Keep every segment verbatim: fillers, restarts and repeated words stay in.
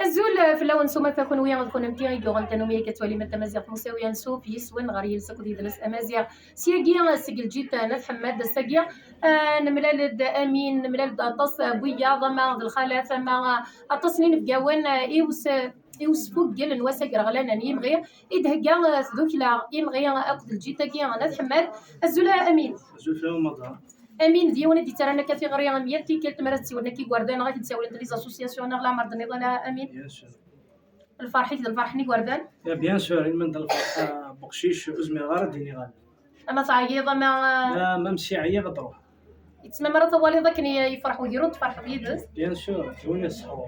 Azul fell-awen s umata, kunwi d kunemti i yuɣen tanumi akka ttwalim tamaziɣt Musawi, ansuf yes-wen ɣer yiles akked yidles amaziɣ. Syagi seg lǧita n At Ḥemmad, ass-agi ah, nemlal-d Amin, nemlal-d aṭas n wiyaḍ, ama d lxalat, ama aṭas n yinebgawen ah, i us- i usfuggel n wass agraɣlan n yimɣi i d-thegga ah, tdukla imɣi akked lǧita-agi n At Ḥemmad. Azul a Amin. Azul fell-awen maḍa. Amin d yiwen i d-yettarran akka tiɣri am yal tikkelt mi ara s-ssiwlen akka igerdan, neɣ ad k-d-ssiwlen les associations neɣ leɛmer d-nniḍen a Amin. Bien sûr. Lferḥ-ik d lferḥ n igerdan. Ya, bien sûr, ilmend d lferḥ ah, beqcic ur zmireɣ ara ad d-iniɣ ala. Ama teɛyiḍ ama Ah, même si ɛyiɣ ad truḥ. Yettmam ara tawaliḍ akken i- yefreḥ wegrud tferḥeḍ yid-s. Bien sûr, d win i ṣṣeḥwa.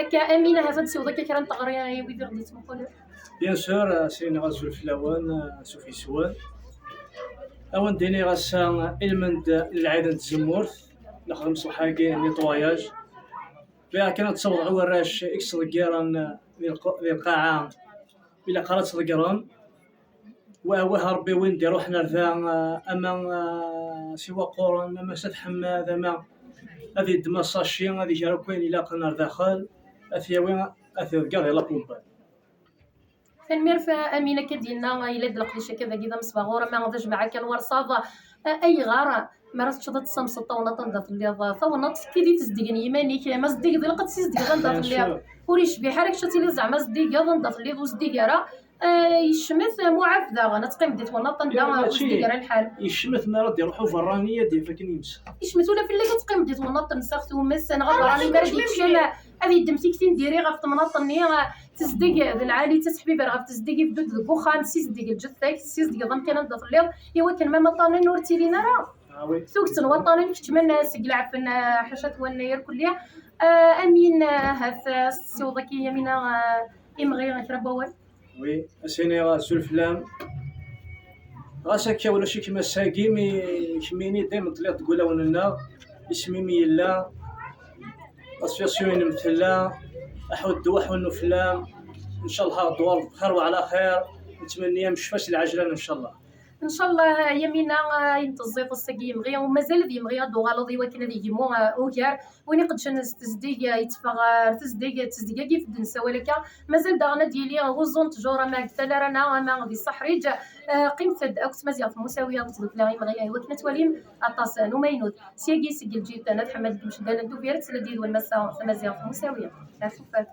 Akka Amin, ahat ad d-ssiweḍ akka kra n teɣri i wid i ɣ-d-yettmuqulen. Bien sûr, ah, sɛineɣ azul fell-awen ah, ansuf yes-wen. Awen d-iniɣ ass-a ilmend n lɛid n tzemmurt, nexdem ṣṣbeḥ-agi nettoyage. Bɣiɣ kan ad ssawḍeɣ i warrac i yettḍeggiren di lq- di lqaɛa, ilaq ara ad ttḍeggren. Wah wah Rebbi win d-iruḥen ar da, ah, ama ah, s Iwaqquren, ama s At Ḥemmad, ama ad yeddem asaci, ad iger akk ayen ilaqen ar daxel, ad t-yawi, ad t-iḍegger di la poubelle. Tanemmirt a Amin, akka d-yenna, yella-d leqdic akka dagi d amesbaɣur, ama d ajmaɛ akka n warṣaḍ. A- Ayɣer mi ara teččeḍ ad tessamseḍ tawennaḍt anda telliḍ? Tawennaḍt tekki di tezdeg n yiman-ik, ma zeddigeḍ ilaq ad tessizedgeḍ anda Bien telliḍ. Sûr. Ur yecbiḥ ara kečč ad tiliḍ zeɛma zeddigeḍ anda telliḍ ur zeddig ara. Ah, yecmet muɛaf daɣen ad teqqimeḍ di twennaḍt anda Ur zeddig ara lḥal. Yecmet mi ara d-iruḥ uberrani ad yaf akken yemsa. Yecmet ula fell-ak ad teqqimeḍ di twennaḍt n Sax Tumes neɣ aberrani mi ara d-yekcem ad yeddem tikti n diri ɣef temnaḍt-nni, ah, tezdeg d lɛali, d taseḥbiber ɣef tezdeg, ibeddu-d deg uxxam, sizdeg lǧetta-k, tessizedgeḍ amkan anda telliḍ, i wakken ma waṭṭanen ur ttilin ara. Ah, oui. Tuget n waṭṭanen keččmen seg lɛefn, ah, ḥaca twannay irkelli. Ah, Amin, ah, ahat ah, s-tessiweḍ akka i Yamina ah, imɣi kra n wawal. Oui, a s-iniɣ azul fell-am. Ɣas akka ulac-ikem ass-agi, mi kemmini daymen telliḍ deg wulawen-nneɣ, isem-im yella, l'association-inem tella, aḥuddu aḥunnu fell-am, ncallah ad d-tuɣaleḍ bxir wa ɛla xir, nettmenni-am ccfa s lɛejlan ncallah. Ncallah Yamina, ah, ayen teẓẓiḍ ass-agi yemɣi, u mazal ad yemɣi ad d-tuɣaleḍ i wakken ad yegmu ah, ugar. Win iqeddcen s tezdeg, ah, yetteffeɣ ɣer tezdeg, d tezdeg-agi i d-nessawal akka. Mazal daɣen ad d-yili wuẓu n ttjur ama deg Talarana ama di Saḥriǧ. Ah, qqimet-d akked tmaziɣt Musawiya d tdukla imɣi i wakken ad twalim aṭas n umaynut. Syagi seg lǧid n At Ḥemmad deg Mceddan n Tubiret, tella-d yid-wen massa tmaziɣt Musawiya. Ar tufat.